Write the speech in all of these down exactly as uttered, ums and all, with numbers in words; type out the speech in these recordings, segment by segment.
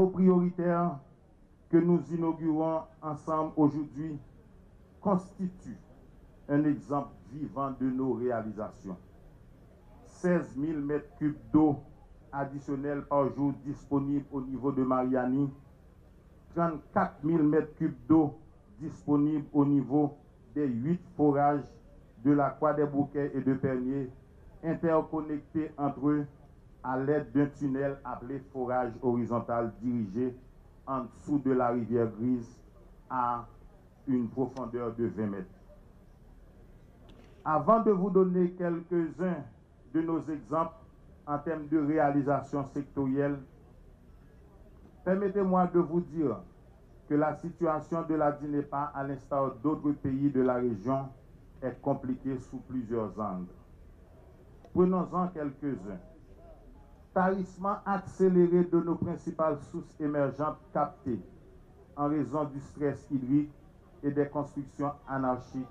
prioritaires que nous inaugurons ensemble aujourd'hui constituent un exemple vivant de nos réalisations. Seize mille mètres cubes d'eau additionnelle par jour disponibles au niveau de Mariani, trente-quatre mille mètres cubes d'eau disponibles au niveau des huit forages de la Croix des Bouquets et de Pernier, interconnectés entre eux à l'aide d'un tunnel appelé forage horizontal dirigé en dessous de la rivière Grise à une profondeur de vingt mètres. Avant de vous donner quelques-uns de nos exemples en termes de réalisation sectorielle, permettez-moi de vous dire que la situation de la DINEPA, à l'instar d'autres pays de la région, est compliquée sous plusieurs angles. Prenons-en quelques-uns. Tarissement accéléré de nos principales sources émergentes captées en raison du stress hydrique et des constructions anarchiques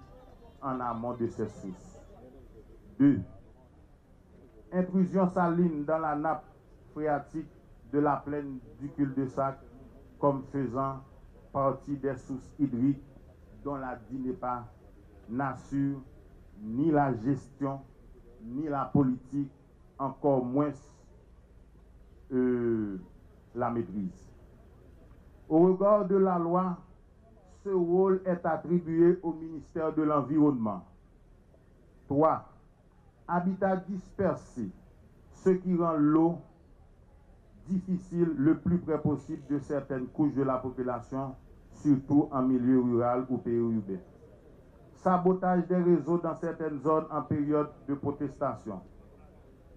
en amont de ces sources. Deux, intrusion saline dans la nappe phréatique de la plaine du cul-de-sac comme faisant partie des sources hydriques dont la DINEPA n'assure ni la gestion, ni la politique, encore moins euh, la maîtrise. Au regard de la loi, ce rôle est attribué au ministère de l'Environnement. Trois, habitat dispersé, ce qui rend l'eau difficile le plus près possible de certaines couches de la population, surtout en milieu rural ou périurbain. Sabotage des réseaux dans certaines zones en période de protestation.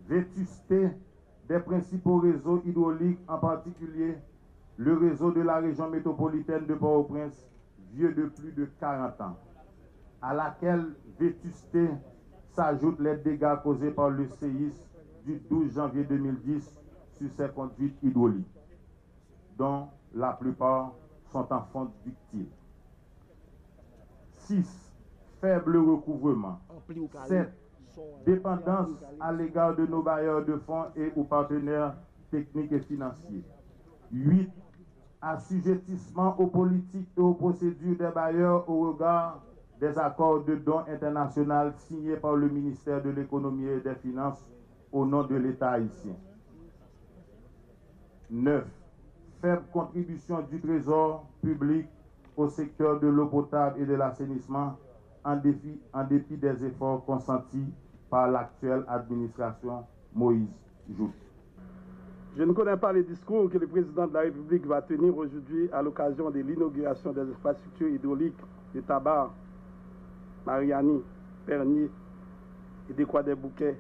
Vétusté des principaux réseaux hydrauliques, en particulier le réseau de la région métropolitaine de Port-au-Prince, vieux de plus de quarante ans, à laquelle vétusté s'ajoutent les dégâts causés par le séisme du douze janvier deux mille dix sur ses conduites hydrauliques, dont la plupart sont en fonte ductile. Six, faible recouvrement. Sept, dépendance à l'égard de nos bailleurs de fonds et ou partenaires techniques et financiers. Huit, assujettissement aux politiques et aux procédures des bailleurs au regard des accords de dons internationaux signés par le ministère de l'Économie et des Finances au nom de l'État haïtien. Neuf, faible contribution du Trésor public au secteur de l'eau potable et de l'assainissement en défi, en dépit des efforts consentis par l'actuelle administration Moïse Jouthe. Je ne connais pas le discours que le président de la République va tenir aujourd'hui à l'occasion de l'inauguration des infrastructures hydrauliques de Tabar, Mariani, Pernier et de Croix des Bouquets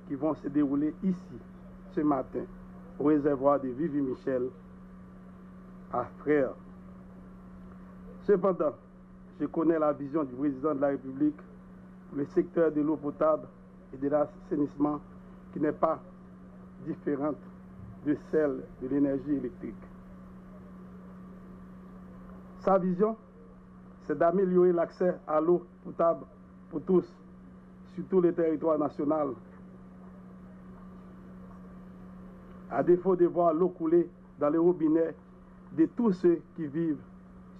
qui vont se dérouler ici, ce matin, au réservoir de Vivi Michel, à Frères. Cependant, je connais la vision du président de la République pour le secteur de l'eau potable et de l'assainissement qui n'est pas différente de celle de l'énergie électrique. Sa vizyon, c'est d'améliorer l'accès à l'eau potable pour tous sur tout le territoire national. À défaut de voir l'eau couler dans les robinets de tous ceux qui vivent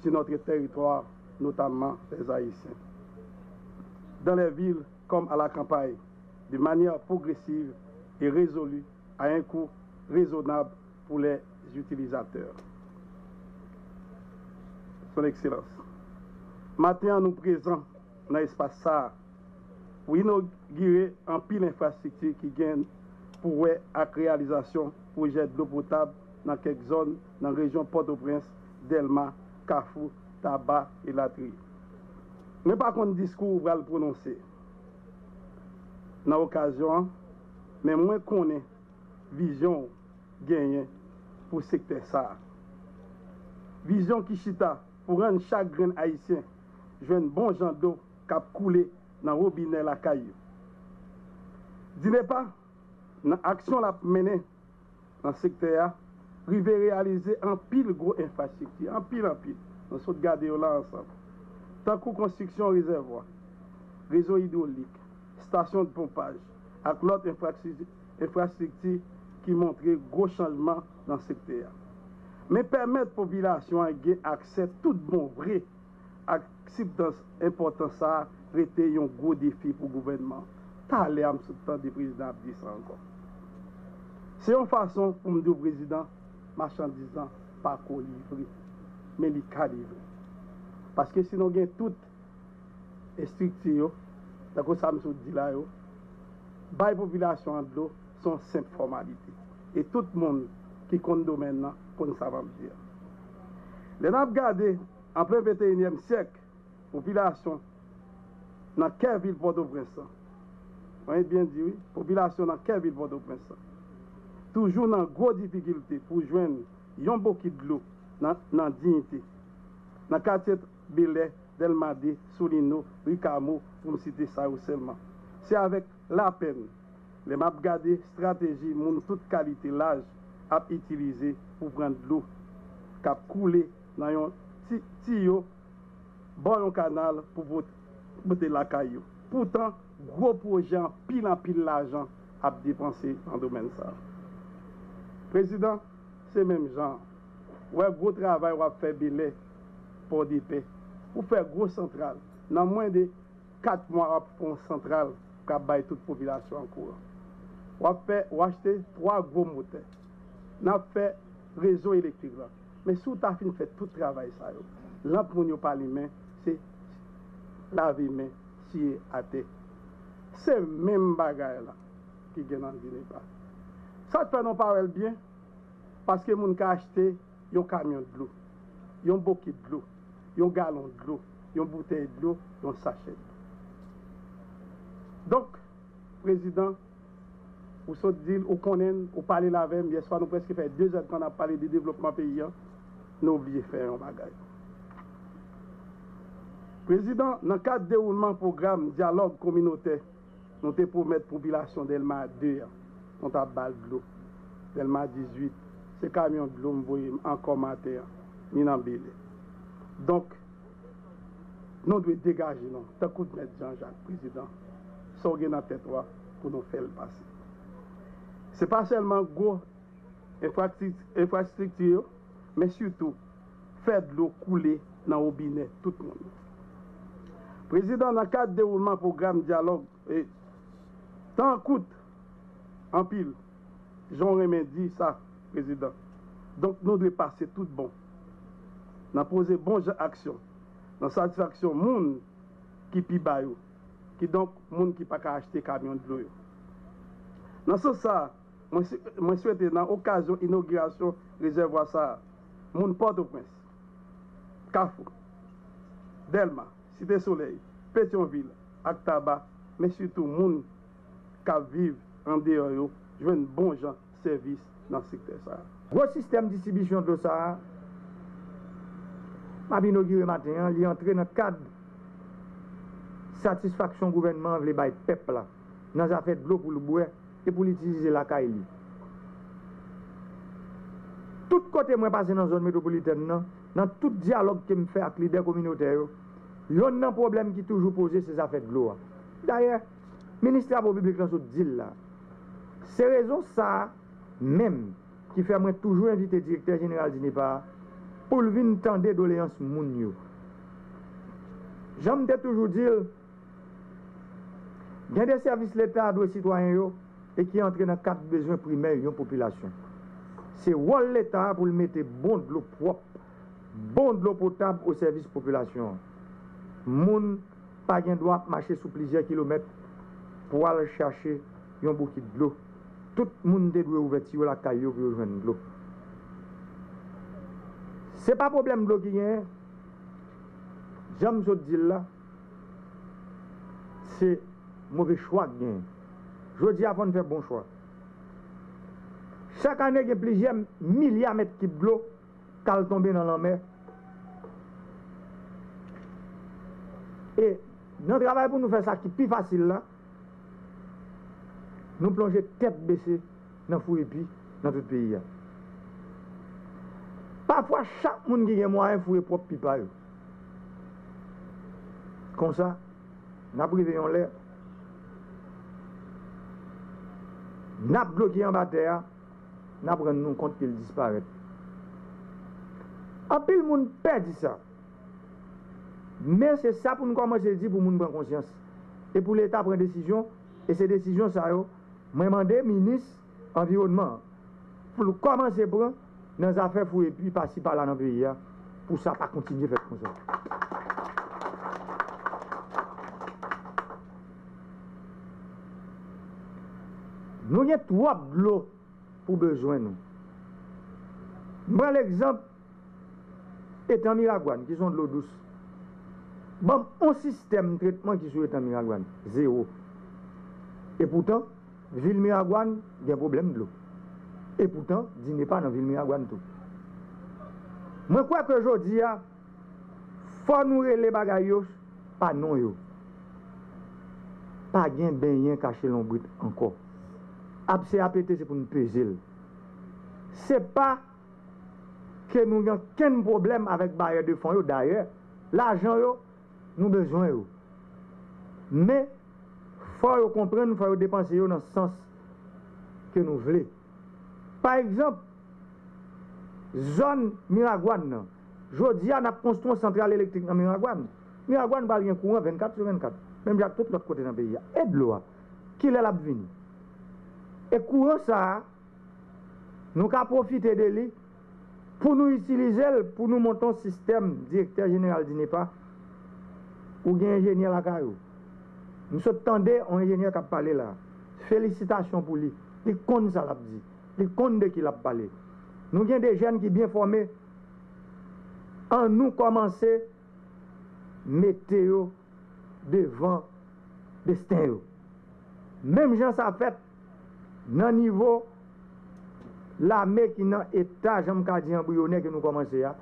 sur notre territoire, notamment les Haïtiens, dans les villes comme à la campagne, de manière progressive et résolue, à un coût raisonnable pour les utilisateurs. Son Excellence, maten an nou prezan nan espas sa a pou inogire anpil enfrastrikti ki gen pou wè ak reyalizasyon pwojè dlo potab nan kèk zòn nan rejyon Pòtoprens, Dèlma, Kafou, Taba, elatriye. Mwen pa konn diskou ou pral pwononse nan okazyon an, men mwen konnen vizyon w genyen pou sektè sa a. Vizyon ki chita pou rann chak grenn Ayisyen jwenn bon jan dlo k ap koule nan wobinè lakay yo. DINEPA, nan aksyon l ap mennen nan sektè a, rive reyalize anpil gwo enfrastrikti, anpil, anpil. Nou sot gade yo la ansanm. Tankou konstriksyon rezèvwa, rezo idwolik, estasyon de ponpaj, ak lòt enfrastrikti, enfrastrikti ki montre gwo chanjman nan sektè a. Men pèmèt popilasyon an gen aksè tout bon vre ak sibstans enpòtan sa a rete yon gwo defi pou gouvènman an. Talè a m sot tande prezidan ap di sa ankò. Se yon fason pou m di w prezidan, machandiz lan pa ko livre, men li ka livre. Paske si nou gen tout estrikti yo, tankou sa m sot di la yo, bay popilasyon an dlo se yon senp fòmalite. E tout moun ki konn domèn nan konn sa m ap di a. Lè n ap gade, an plen venteyinyèm syèk, popilasyon nan kè vil Pòtoprens lan, mwen byen di wi, popilasyon nan kè vil Pòtoprens lan toujou nan gwo difikilte pou jwenn yon bokit dlo nan, nan diyite. Nan katye Belè, Dèlma de, Solino, Rikamo, pou m site sa yo sèlman. Se avèk lapèn lè m ap gade estrateji moun tout kalite laj ap itilize pou pran dlo k ap koule nan yon ti, tiyo bò yon kanal pou pot-, pote lakay yo. Poutan, gwo pwojè anpil anpil lajan ap depanse nan domèn sa a. Prezidan, se menm jan an. W wè gwo travay w ap fè Belè, Pòdepè. Ou fè gwo santral. Nan mwens de kat mwa, w ap fè yon santral k ap bay tout popilasyon an kouran. W ap fè, w achte twa gwo motè. N ap fè rezo elektrik lan. Men si w ta fin fè tout travay sa yo, lanp moun yo pa limen, se lave men, siye atè. Se menm bagay la ki gen nan DINEPA. Sa k fè nou pa wè l byen? Paske moun ka achte yon kamyon dlo, yon bokit dlo, yon galon dlo, yon boutèy dlo, yon sachè dlo. Donk, prezidan, ou sot di l, ou konnen l, ou pale l avè m. Yèswa, nou prèske fè de zèdtan n ap pale de devlopman peyi a, nou bliye fè yon bagay. Prezidan, nan kad dewoulman pwogram dyalòg kominotè, nou te pwomèt popilasyon Dèlma de a, nou t ap ba l dlo. Dèlma dizuit, se kamyon dlo m voye ankò maten an, ni nan Belè. Donk, nou dwe degaje nou, tankou Mèt Jan Jak, prezidan, sa w gen nan tèt ou a pou nou fè l pase. Se pa sèlman gwo enfrakti-, enfrastrikti yo, men sitou fè dlo koule nan wobinè tout moun. Prezidan, nan kad dewoulman pwogram dyalòg, e, tan an kout anpil, jan w renmen di sa, prezidan. Donk, nou dwe pase tout bon nan poze bon jan aksyon, nan satisfaksyon moun ki pi ba yo, kidonk moun ki pa ka achte kamyon dlo yo. Nan sans sa a, mwen si-, mwen swete nan okazyon inogirasyon rezèvwa sa a, moun Pòtoprens, Kafou, Dèlma, Site Solèy, Petyonvil ak Taba, men sitou moun k ap viv andeyò yo, jwenn bon jan sèvis nan sektè sa a. Gwo sistèm distribisyon dlo sa a, m ap inogire maten an, li antre nan kad satisfaksyon gouvènman an vle bay pèp la nan zafè dlo pou l bwè e pou l itilize lakay li. Tout kote mwen pase nan zòn metwopolitèn nan, nan tout dyalòg ke m fè ak lidè kominotè yo, yonn nan pwoblèm ki toujou poze se zafè dlo a. Dayè, minis Travo Piblik lan sot di l la. Se rezon sa a menm ki fè mwen toujou envite direktè jeneral DINEPA a pou l vin tande doleyans moun yo. Jan m te toujou di l, gen de sèvis Leta a dwe sitwayen yo e ki antre nan kat bezwen primè yon popilasyon. Se wòl Leta a pou l mete bon dlo pwòp, bon dlo potab o sèvis popilasyon an. Moun pa gen dwa ap mache sou plizyè kilomèt pou al chache yon bokit dlo. Tout moun te dwe ouvè tiyo lakay yo pou yo jwenn dlo. Se pa pwoblèm dlo ki genyen, jan m sot di l la, se move chwa k genyen. Jodi a, fò n fè bon chwa. Chak ane, gen plizyè milya mèt kib dlo k al tonbe nan lanmè. E nan travay pou nou fè sa ki pi fasil la, nou plonje tèt bese nan foure pi nan tout peyi a. Pafwa, chak moun ki gen mwayen foure pwòp pi pa yo. Konsa, n ap rive yon lè, nap dlo ki anba tè a, n ap rann nou kont ke l disparèt. Anpil moun pè di sa. Men se sa pou n kòmanse di pou moun pran konsyans. E pou Leta pran desizyon, e se desizyon sa yo, mwen mande minis anviwònman an pou l kòmanse pran nan zafè fou epi pasi pala nan peyi a, pou sa pa kontinye fèt konsa. Nou gen twòp dlo pou bezwen nou. M pran legzanp etan Miragwàn, ki se yon dlo dous. Ban m yon sistèm tretman ki sou etan Miragwàn. Zewo. Epoutan, vil Miragwàn gen pwoblèm dlo. Epoutan, DINEPA nan vil Miragwàn tou. Mwen kwè ke jodi a, fò nou rele bagay yo pa non yo. Pa gen benyen kache lonbrit ankò. Abse a pete, se pou n peze l. Se pa ke nou gen okenn pwoblèm avèk bayè de fon yo. Dayè, lajan yo, nou bezwen yo. Men, fò yo konprann, fò yo depanse yo nan sans ke nou vle. Pa egzanp, zòn Miragwàn nan, jodi a, n ap konstwi yon santral elektrik nan Miragwàn. Miragwàn pral gen kouran vennkat sou vennkat, menm jan ak tout lòt kote nan peyi a. E dlo a, kilè l ap vini? E kouran sa a, nou ka pwofite de li pou nou itilize l, pou nou monte yon sistèm. Direktè jeneral DINEPA, ou gen enjenyè lakay ou. M sot tande yon enjenyè k ap pale la. Felisitasyon pou li. Li konn sa l ap di. Li konn de ki l ap pale. Nou gen de jèn ki byen fòme. Annou kòmanse mete yo devan desten yo. Menm jan sa fèt nan nivo lame ki nan eta, jan m ka di, anbriyonè ke nou kòmanse a,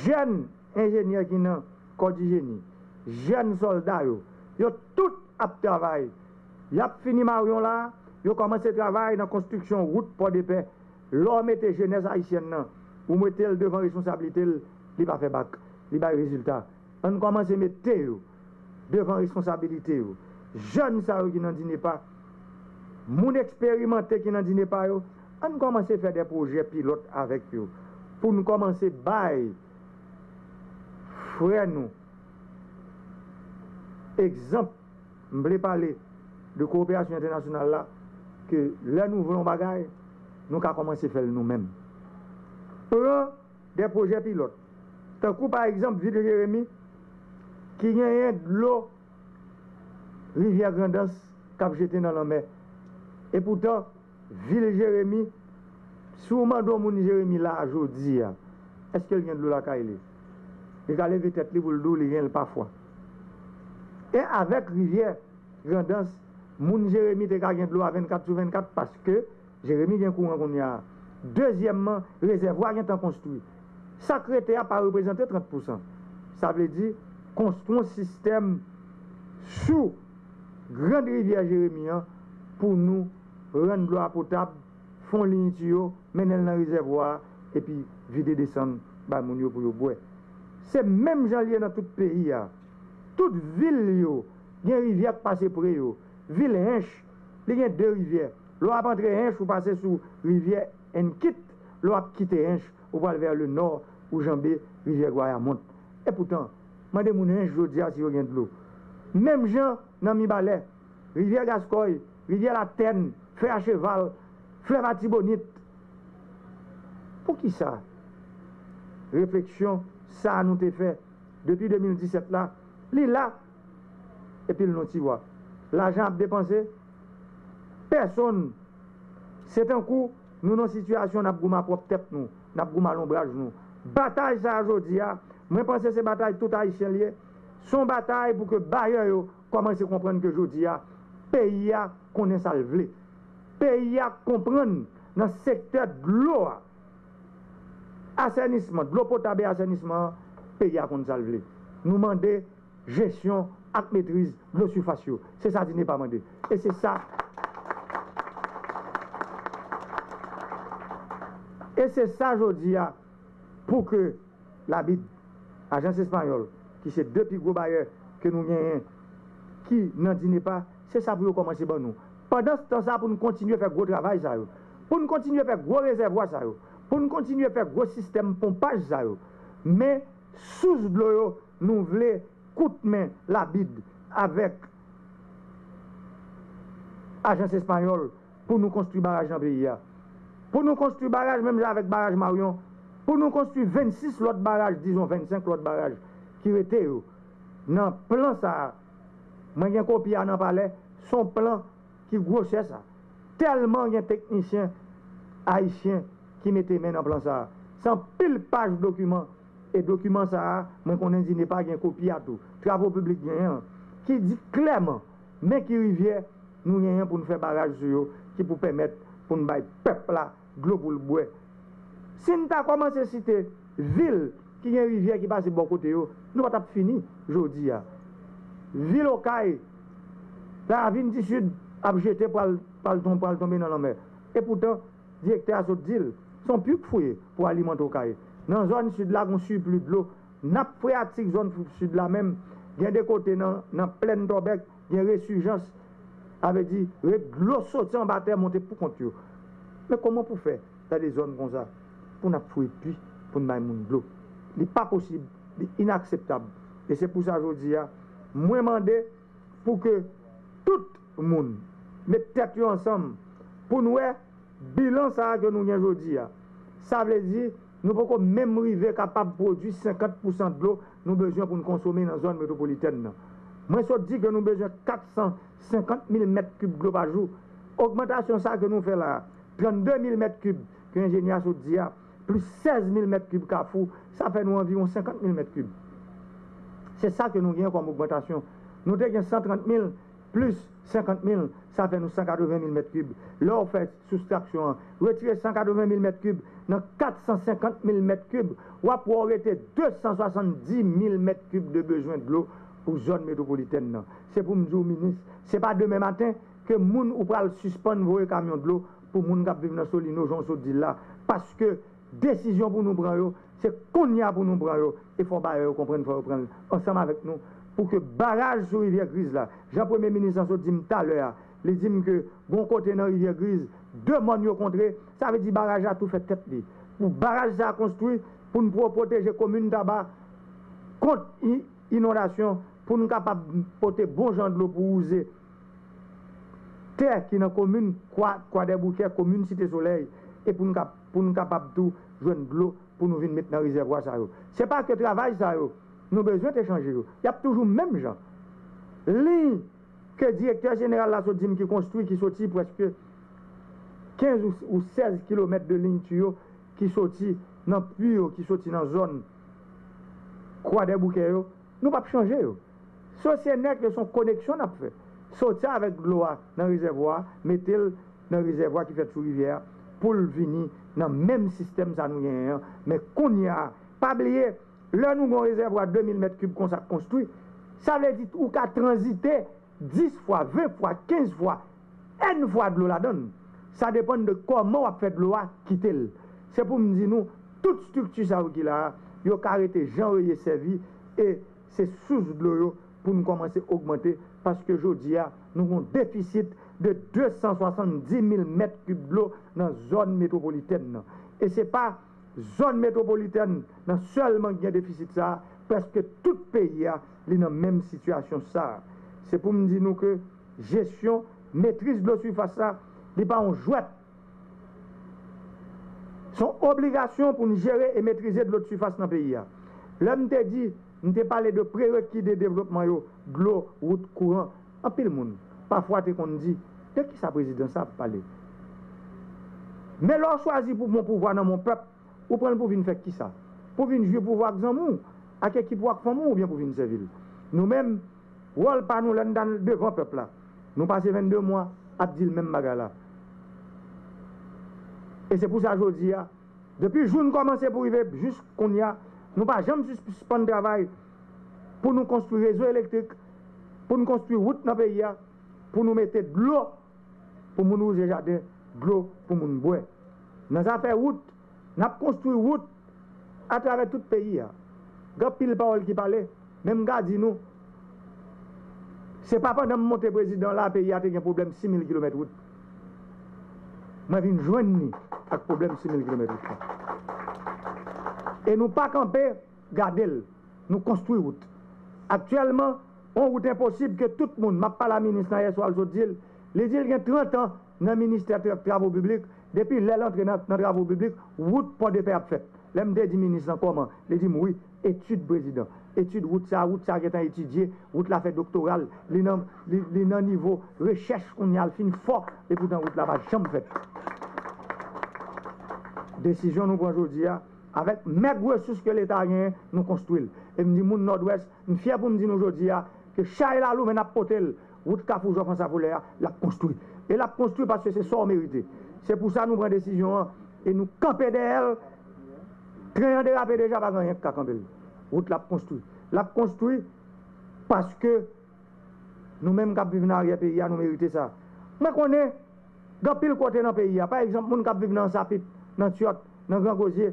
jèn enjenyè ki nan kò di jeni, jèn sòlda yo, yo tout ap travay. Y ap fini Maryon la, yo kòmanse travay nan konstriksyon wout Pòdepè. Lè w mete jenès ayisyèn nan, ou mete l devan responsablite l, li pa fè bak, li bay rezilta. Ann kòmanse mete yo devan responsabilite yo. Jèn sa yo ki nan DINEPA, moun eksperimante ki nan DINEPA yo, ann kòmanse fè de pwojè pilòt avèk yo, pou n kòmanse bay frè nou egzanp. M vle pale de kowoperasyon entènasyonal la, ke lè nou vle yon bagay, nou ka kòmanse fè l nou menm. Pran de pwojè pilòt, tankou pa egzanp vil Jeremi ki genyen dlo rivyè Grandans k ap jete nan lanmè. Epoutan, vil Jeremi, si w mande yon moun Jeremi la a jodi a, èske l gen dlo lakay li? Li ka leve tèt li pou l di w li gen l pafwa. E avèk rivyè Grandans, moun Jeremi te ka gen dlo a vennkat sou vennkat paske Jeremi gen kouran kounye a. Dezyèmman, rezèvwa gentan konstwi. Sa k rete a pa reprezante trant pousan. Sa vle di, konstwi yon sistèm sou Grand Rivyè Jeremi an pou nou rann dlo a potab, fè yon liy tiyo, mennen l nan rezèvwa a, epi vide desann bay moun yo pou yo bwè. Se menm jan l ye nan tout peyi a. Tout vil yo gen rivyè k pase pre yo. Vil Hench, li gen de rivyè. Lè w ap antre Hench, ou pase sou rivyè Ennkit. Lè w ap kite Hench, ou pral vè le nò, ou janbe rivyè Gwayamont. Epoutan, mande moun Hench jodi a si yo gen dlo. Menm jan nan Mibalè, rivyè Gaskòy, rivyè Latèn, Fè a Cheval, Flèv Atibonit. Poukisa refleksyon sa a nou te fè depi de mil disèt la, li la, epi l nan tiwa? Lajan ap depanse, pèsonn, se tankou nou nan sitiyasyon n ap goumen a pwòp tèt nou, n ap goumen a lonbraj nou. Batay sa a jodi a, mwen panse se batay tout Ayisyen l ye, se yon batay pou ke bayè yo kòmanse konprann ke jodi a, peyi a konnen sa l vle. Peyi a konprann nan sektè dlo a, asènisman, dlo potab e asènisman an, peyi a konn sa l vle. Nou mande jesyon ak metriz dlo sifas yo. Se sa DINEPA mande. E se sa, e se sa jodi a, pou ke labid, ajans espayòl, ki se de pi gwo bayè ke nou genyen, ki nan DINEPA, se sa pou yo kòmanse ban nou. Pandan tan sa, pou n kontinye fè gwo travay sa yo, pou n kontinye fè gwo rezèvwa sa yo, pou n kontinye fè gwo sistèm ponpaj sa yo, Men sous dlo yo, nou vle kout men labid avèk ajans espayòl pou nou konstwi baraj nan peyi a. Pou nou konstwi baraj menm jan avèk baraj Marion, pou nou konstwi vennsis lòt baraj, dizon vennsenk lòt baraj ki rete yo. Nan plan sa a, mwen gen kopi a nan palè, se yon plan ki gwosè sa. Tèlman gen teknisyen ayisyen ki mete men nan plan sa a. Se anpil paj dokiman, e dokiman sa a, mwen konnen DINEPA gen kopi a tou. Travo piblik genyen l, ki di klèman men ki rivyè nou genyen pou n fè baraj sou yo, ki pou pèmèt pou n bay pèp la dlo pou l bwè. Si n ta kòmanse site vil ki gen rivyè ki pase bò kote yo, nou pa t ap fini jodi a. Vil Okay, Ravin di Sid ap jete pral, pral ton-, pral tonbe nan lanmè. Epoutan, direktè a sot di l, se yon pi k fouye pou alimante Okay. Nan zòn sid la, gen yon sipli dlo. Nap freyatik zòn sid la menm, gen de kote nan, nan plèn Tòbèk, gen resijans, sa vle di, re-, dlo soti anba tè, monte pou kont yo. Men kòman pou fè nan de zòn konsa, pou n ap fouye pi, pou n bay moun dlo? Li pa posib, li inakseptab. E se pou sa jodi a, mwen mande pou ke tout moun met tèt yo ansanm pou n wè bilan sa a ke nou gen jodi a. Sa vle di, nou poko menm rive kapab pwodui senkant pousan dlo nou bezwen pou n konsome nan zòn metwopolitèn nan. Mwen sot di ke nou bezwen kat san senkant mil mèt kib dlo pa jou. Ogmantasyon sa a ke nou fè la a, trannde mil mèt kib ke enjenyè a sot di a, plis sèz mil mèt kib Kafou, sa fè nou anviwon senkant mil mèt kib. Se sa ke nou gen kòm ogmantasyon. Nou te gen san trant mil plis senkant mil, sa fè nou san katreven mil mèt kib. Lè w fè soustraksyon an, retire san katreven mil mèt kib nan kat san senkant mil mèt kib, w ap wè w rete de san swasanndis mil mèt kib de bezwen dlo pou zòn metwopolitèn nan. Se pou m di w, minis, se pa demen maten ke moun ou pral sispann voye kamyon dlo pou moun k ap viv nan Solino, jan w sot di l la, paske desizyon pou nou pran yo, se kounye a pou nou pran yo, e fò bayè yo konprann, fò yo pran l ansanm avèk nou, pou ke baraj sou Rivyè Griz la, jan premye minis lan sot di m talè a, li di m ke gon kote nan Rivyè Griz, de mòn yo kontre, sa vle di baraj la tou fè tèt li. Pou baraj sa a konstwi, pou n pwo-, pwoteje komin Taba kont i-, inondasyon, pou n kapab pote bon jan dlo pou wouze tè ki nan komin Kwa, Kwadèboukè, komin Site Solèy, e pou n kap-, pou n kapab tou jwenn dlo pou nou vin met nan rezèvwa sa yo. Se pa ke travay sa yo, nou bezwen te chanje yo. Y ap toujou menm jan. Liy ke direktè jeneral la sot di m ki konstwi, ki soti prèske kenz ou, ou sèz kilomèt de liy tiyo ki soti nan pwi yo, ki soti nan zòn Kwadèboukè yo, nou p ap chanje yo. Sosyenè ke se yon koneksyon n ap fè. Soti avèk dlo a nan rezèvwa a, mete l nan rezèvwa ki fèt sou rivyè a, pou l vini nan menm sistèm sa nou genyen an. Men kounye a, pa bliye, lè nou gen yon rezèvwa de mil mèt kib konsa k konstwi, sa vle di ou ka tranzite dis fwa, ven fwa, kenz fwa, èn fwa dlo ladan l. Sa depann de kòman w ap fè dlo a kite l. Se pou m di nou, tout estrikti sa yo ki la a, yo ka rete jan yo ye, sèvi, e se sous dlo yo pou n kòmanse ogmante, paske jodi a, nou gen yon defisit de de san swasanndis mil mèt kib dlo nan zòn metwopolitèn nan. E se pa zòn metwopolitèn nan sèlman ki gen defisit sa a, prèske tout peyi a, li nan menm sitiyasyon sa a. Se pou m di nou ke jesyon, metriz dlo sifas la, li pa yon jwèt. Se yon obligasyon pou n jere e metrize dlo de sifas nan peyi a. Lè m te di, m te pale de prereki de devlopman yo, dlo, wout, kouran, anpil moun, pafwa, te konn di, de kisa prezidan sa ap pale? Men lè w chwazi pou pran pouvwa nan men yon pèp, ou pran l pou vin fè kisa? Pou vin jwi pouvwa ak zanmi w, ak ekip ou, ak fanmi w, oubyen pou vin sèvi l? Nou menm, wòl pa nou, lè n t al devan pèp la, nou pase vennde mwa ap di l menm bagay la. E se pou sa jodi a, depi jou n kòmanse pou rive jis kounye a, nou pa janm sispann travay pou nou konstwi rezo elektrik, pou n konstwi wout nan peyi a, pou nou mete dlo pou moun wouze jaden, dlo pou moun bwè. Nan zafè wout, n ap konstwi wout atravè tout peyi a. Gen anpil pawòl ki pale, men m ka di nou, se pa pandan m monte prezidan la, peyi a te gen pwoblèm sis mil kilomèt wout. Mwen vin jwenn li ak pwoblèm sis mil kilomèt wout la. E nou pa kanpe, Gade l, nou konstwi wout. Aktyèlman, yon wout enposib ke tout moun, m ap pale a minis lan yèswa, l sot di l, li di l gen trant an nan ministè tra- travo piblik, depi lè l antre nan, nan travo piblik, wout Pòdepè ap fèt. Lè m te di minis lan kòman, li di m wi, etid prezidan, etid wout sa, wout sa gentan etidye, wout la fè doktora l, li nan, li, li nan nivo rechèch kounye a, l fin fò, epoutan wout la pa janm fèt. Desizyon nou pran jodi a, avèk mèg resous ke Leta genyen, nou konstwi l. E m di moun Nòdwès, m fyè pou m di nou jodi a, ke chay Laloumen ap pote l, wout Kafou Jòf Ansafolè a, l ap konstwi. E l ap konstwi paske se sa w merite. Se pou sa nou pran desizyon an e nou kanpe dèyè l. Tren an derape deja, pa gen anyen k ka kanpe l. Wout la ap konstwi. L ap konstwi paske nou menm k ap viv nan aryè peyi a, nou merite sa. Mwen konnen gen anpil kote nan peyi a, pa egzanp, moun k ap viv nan Ansapit, nan Tyòt, nan Gran Gozye,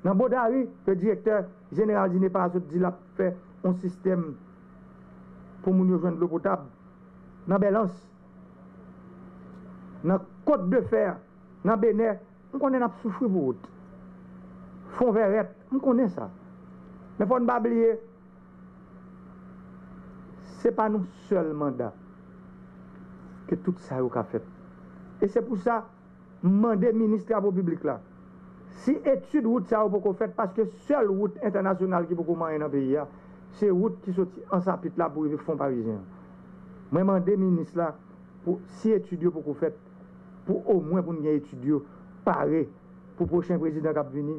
nan Bodari, ke direktè jeneral DINEPA a sot di l ap fè yon sistèm pou moun yo jwenn dlo potab, nan Bèlans, nan Kot de Fè, nan Benè, m konnen n ap soufri pou wout. Fon Vèrèt, m konnen sa. Men fò n pa bliye, se pa nou sèl manda ke tout sa yo ka fèt. E se pou sa, m mande minis travo piblik la, si etid wout sa yo poko fèt, paske sèl wout entènasyonal ki poko manyen nan peyi a, se wout ki soti Ansapit la pou rive Fon Parizyen an. Mwen mande minis la pou, si etid yo poko fèt, pou omwen pou n gen etid yo pare pou pwochen prezidan k ap vini.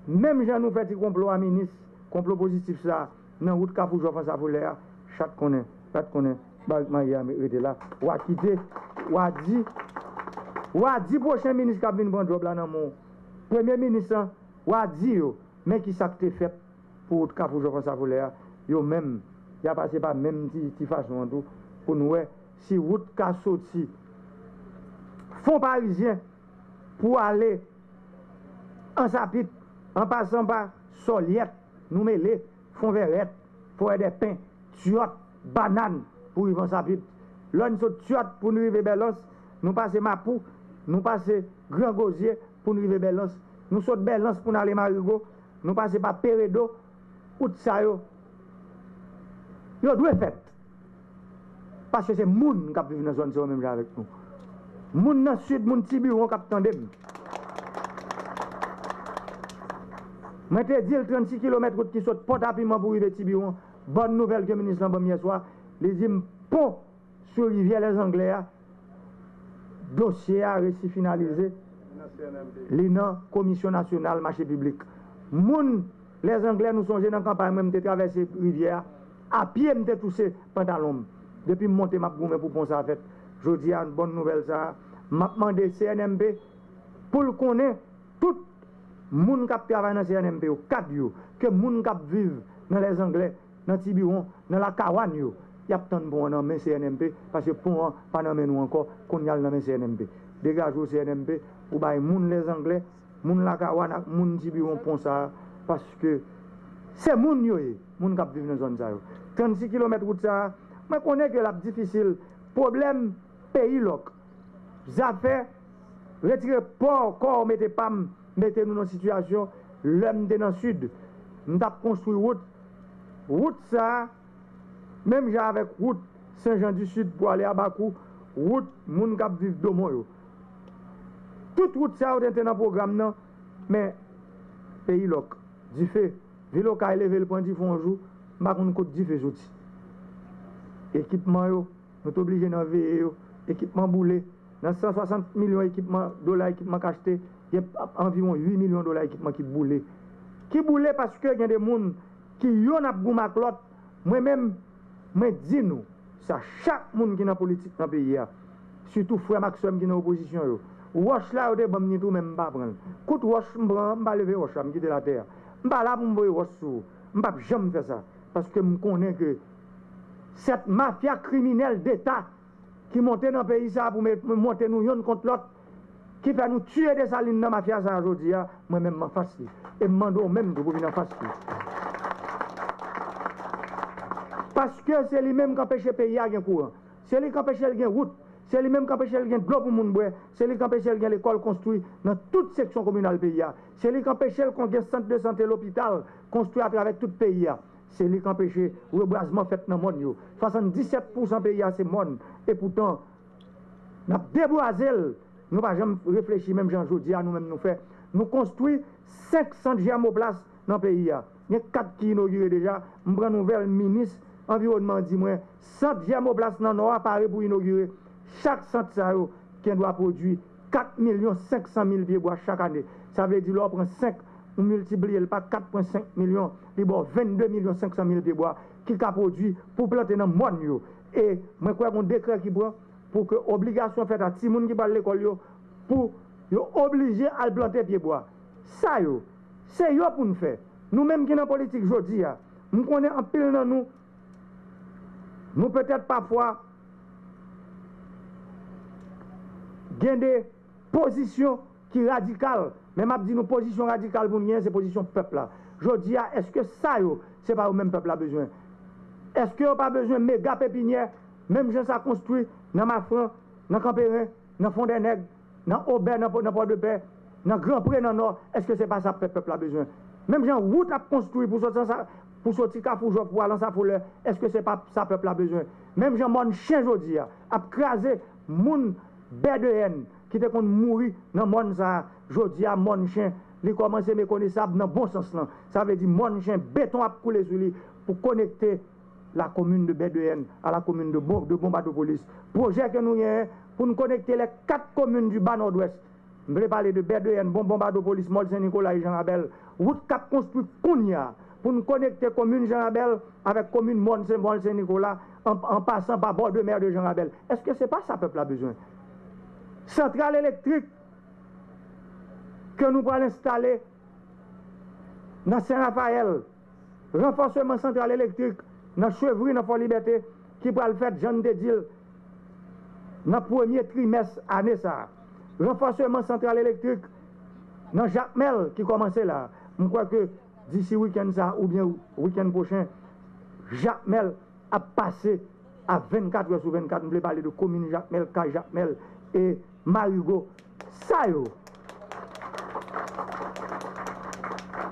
Menm jan nou fè ti konplo a minis, konplo pozitif sa a, nan wout Kafou Jòf Ansafolè a, chat konnen, rat konnen, barik marye a rete la. W a kite, w a di, w a di pwochen minis k ap vin pran djòb la nan men w, premye minis lan, w a di yo, men ki sa k te fèt pou wout Kafou Jòf Ansafolè a, yo menm, y a pase pa menm ti, ti fason an tou, pou n wè si wout ka soti Fon Parizyen pou ale Ansapit, an pasan pa Sòlyèt, Noumele, Fon Vèrèt, Forèdèpen, Tyòt, Banàn, pou rive Ansapit. Lè n sot Tyòt pou n rive Bèlans, nou pase Mapou, nou pase Gran Gozye pou n rive Bèlans. Nou sot Bèlans pou n ale Marigo, nou pase pa Peredo. Wout sa yo, yo dwe fèt. Paske se moun k ap viv nan zòn sa yo menm jan avèk nou. Moun nan Sid, moun Tibiwon k ap tande m. Mwen te di l trannsis kilomèt wout ki sot Pòtapiman pou rive Tibiwon. Bòn nouvèl ke minis lan ban m yèswa, li di m pon sou rivyè Lèzanglè a, dosye a resi finalize, li nan Komisyon Nasyonal Mache Piblik. Moun Lèzanglè, nou sonje nan kanpay mwen, m te travèse rivyè a, a pye m te touse pantalon m. Depi m monte, m ap goumen pou pon sa a fèt. Jodi a, bòn nouvèl sa a, m ap mande C N M P pou l konnen tout moun k ap travay nan C N M P yo, kad yo, ke moun k ap viv nan Lèzanglè, nan Tibiwon, nan Lakawann yo, y ap tann pon an nan men C N M P, paske pon an pa nan men nou ankò, kounye a l nan men C N M P. Degaje w C N M P, ou bay moun Lèzanglè, moun Lakawann ak moun Tibiwon pon sa a, paske se moun yo ye, moun k ap viv nan zòn sa yo. Trannsis kilomèt wout sa a, mwen konnen ke l ap difisil. Pwoblèm peyi lòk. Zafè retire pa w kò w mete pa m, mete nou nan sitiyasyon lè m te nan Sid. M t ap konstwi wout. Wout sa a, menm jan avèk wout Sen Jan di Sid pou ale Abakou, wout moun k ap viv Domon yo. Tout wout sa yo te, te nan pwogram nan, men peyi lòk, dife, vil Okay leve l pran dife yon jou, m pa konn kot dife soti. Ekipman yo, nou t oblije nan veye yo. Ekipman boule. Nan san swasant milyon ekipman, dola ekipman k achte, gen anviwon uit milyon dola ekipman ki boule. Ki boule paske gen de moun ki yonn ap goumen ak lòt. Mwen menm, mwen di nou sa, chak moun ki nan politik nan peyi a, sitou frè m ak sè m ki nan opozisyon yo, wòch la yo te ban m ni tou, men m pa pran l. Kout wòch m pran an, m pa leve wòch la, m kite l atè a. M pa la pou m voye wòch sou ou. M p ap janm fè sa. Paske m konnen ke sèt mafya kriminèl deta ki monte nan peyi sa a pou met, monte nou yonn kont lòt, ki fè nou tiye Desalin nan mafya sa a jodi a, mwen menm m anfas li. E m mande w menm tou pou vin anfas li. Paske se li menm k anpeche peyi a gen kouran. Se li k anpeche l gen wout. Se li menm k anpeche l gen dlo pou moun bwè. Se li k anpeche l gen lekòl konstwi nan tout seksyon kominal peyi a. Se li k anpeche l kon gen sant de sante, lopital konstwi atravè tout peyi a. Se li k anpeche rebwazman fèt nan mòn yo. Swasanndisèt pousan peyi a se mòn. Epoutan, n ap debwaze l. Nou pa janm reflechi menm jan jodi a nou menm nou fè. Nou konstwi senk sant jèmoplas nan peyi a. Gen kat ki inogire deja. M pran nouvèl minis anviwònman an di mwen, sant jèmoplas nan Nò a pare pou inogire. Chak sant sa yo gen dwa pwodui kat milyon senk san mil pye bwa chak ane. Sa vle di lè w pran senk, ou miltipliye l pa kat pwen senk milyon, li ba w vennde milyon senk san mil pye bwa ki ka pwodui pou plante nan mòn yo. E mwen kwè gen yon dekrè ki pran pou ke obligasyon fèt a timoun ki pral lekòl yo, pou yo oblije al plante pyebwa. Sa yo, se yo pou n fè. Nou menm ki nan politik jodi a, m konnen anpil nan nou, nou petèt pafwa gen de pozisyon ki radikal, men m ap di nou pozisyon radikal pou n genyen, se pozisyon pèp la. Jodi a, èske sa yo, se pa yo menm pèp la bezwen? Èske yo pa bezwen mega pepinyè, menm jan sa konstwi nan Mafran, nan Kanperen, nan Fondènèg, nan Obè, nan, nan Pòdepè, nan Granpre, nan Nò, èske se pa sa pèp, pèp la bezwen? Menm jan wout ap konstwi pou soti nan sa, pou soti Kafou Jòf pou al Ansafolè, èske se pa sa pèp la bezwen? Menm jan mòn chen jodi a ap kraze moun Bèdeyèn ki te konn mouri nan mòn sa a, jodi a mòn chen, li kòmanse mekonesab nan bon sans lan. Sa vle di mòn chen, beton ap koule sou li pou konekte la commune de Bèdeyèn à la commune de Bon, de Bonbadopolis. Pwojè ke nou genyen pou n konekte les quatre communes du Bas Nord-Ouest. M vle pale de Bèdeyèn, Bon, Bonbadopolis, Mòn Sen Nikola e Jan Rabèl. Wout k ap konstwi kounye a pou n konekte komin Jan Rabèl avèk komin Mòn Sen, Mòn Sen Nikola, an, an pasan pa bò de mè de Jan Rabèl. Èske se pa sa pèp la bezwen? Santral elektrik ke nou pral enstale nan Sen Rafayèl, ranfòsman santral elektrik nan Chevri, nan Fò Libète, ki pral fèt, jan n te di l, nan premye trimès ane sa a. Ranfòsman santral elektrik nan Jakmèl ki kòmanse la a. M kwè ke disi wikenn sa a oubyen wikenn pwochen, Jakmèl ap pase a vennkat è sou vennkat. M vle pale de komin Jakmèl, Kay Jakmèl e Marigo. Sa yo,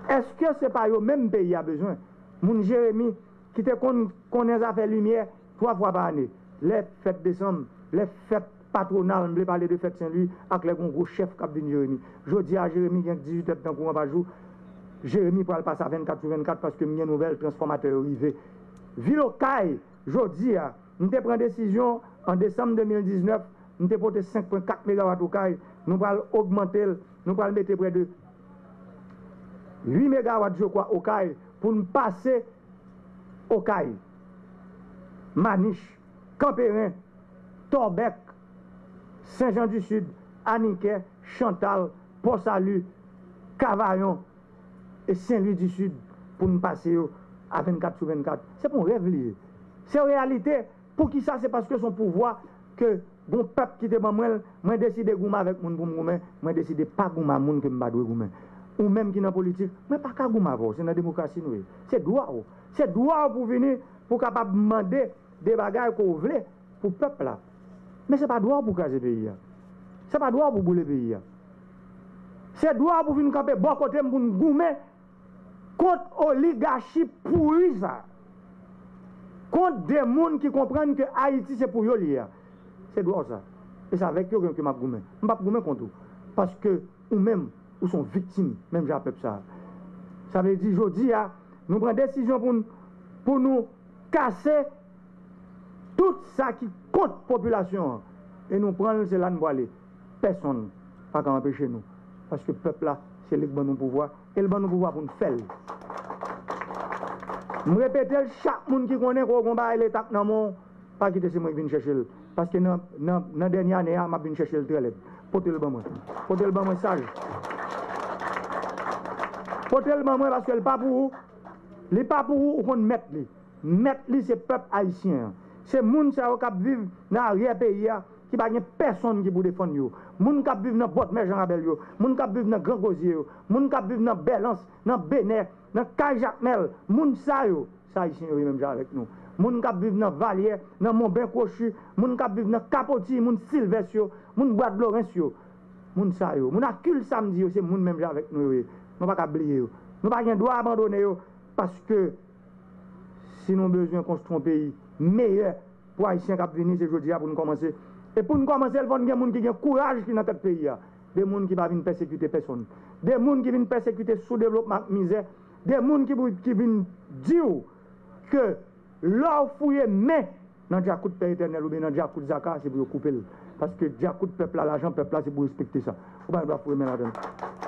èske se pa yo menm peyi a bezwen? Moun Jeremi ki te konn konnen zafè limyè twa fwa pa ane, lè fèt desanm, lè fèt patwonal, m vle pale de fèt Sen Lwi, ak lè gen yon gwo chèf k ap vin Jeremi. Jodi a, Jeremi gen dizuit èdtan kouran pa jou. Jeremi pral pase a vennkat sou vennkat paske m gen nouvèl, transfòmatè yo rive. Vil Okay, jodi a, m te pran desizyon an desanm de mil diznèf, m te pote senk pwen kat megawat Okay, nou pral ogmante l, nou pral mete prè de uit megawat, je crois, Okay, pou n pase Okay, Manich, Kanperen, Tòbèk, Sen Jan di Sid, Anikè, Chantal, Pò Sali, Kavayon e Sen Lwi di Sid pou n pase yo a vennkat sou vennkat. Se pa yon rèv li ye. Se yon reyalite. Poukisa? Se paske se yon pouvwa ke gon pèp ki te ban mwen l, mwen deside goumen avèk moun pou m goumen, mwen deside pa goumen a moun ke m pa dwe goumen. Ou menm ki nan politik, mwen pa ka goumen avè w, se nan demokrasi nou ye. Se dwa w. Se dwa w pou w vini, pou w kapab mande de bagay ke w vle pou pèp la. Men se pa dwa w pou w kraze peyi a. Se pa dwa w pou w boule peyi a. Se dwa w pou w vin kanpe bò kote m pou n goumen kont oligachi pouri sa. Kont de moun ki konprann ke Ayiti se pou yo li ye a. Se dwa w sa. E se avèk yo ke m ap goumen. M p ap goumen kont ou. Paske ou menm, ou se yon viktim, menm jan a pèp sa a. Sa vle di, jodi a, nou pran desizyon pou n, pou nou kase tout sa ki kont popilasyon an. E nou pran l, se la n prale. Pèsonn pa ka anpeche nou. Paske pèp la, se li k ban nou pouvwa, e l ban nou pouvwa pou n fè l. M repete l, chak moun ki konnen ke w gon bagay Leta k nan men w, pa kite se mwen k vin chèche l. Paske nan, nan, nan dènye ane a, m ap vin chèche l trè lèd. Pote l ban mwen. Pote l ban mwen saj. Pote l ban mwen paske l pa pou ou. Li pa pou ou, ou konn mèt li. Mèt li se pèp ayisyen an. Se moun sa yo k ap viv nan aryè peyi a, ki pa gen pèsonn ki pou defann yo. Moun k ap viv nan bòdmè Jan Rabèl yo, moun k ap viv nan Gran Gozye yo, moun k ap viv nan Bèlans, nan Benè, nan Kay Jakmèl, moun sa yo, se ayisyen yo ye menm jan avèk nou. moun k ap viv nan Valyè, nan Monben Kwochi, moun k ap viv nan Kapoti, moun Silvès yo, moun Bwadlorens yo, moun sa yo, moun Akil Samdi yo, se moun menm jan avèk nou yo ye. Nou pa ka bliye yo. Nou pa gen dwa abandone yo, paske si nou bezwen konstwi yon peyi meyè pou Ayisyen k ap vini, se jodi a pou nou kòmanse. E pou nou kòmanse, l fò n gen moun ki gen kouraj ki nan tèt peyi a. De moun ki pa vin pèsekite pèsonn. De moun ki vin pèsekite soudevlopman ak mizè. De moun ki, ki vin di w ke lè w fouye men nan djakout Pè Etènèl oubyen nan djakout Zaka, se pou yo koupe l. Paske djakout pèp la, lajan pèp la, se pou respekte sa. Ou pa gen dwa fouye men ladan l.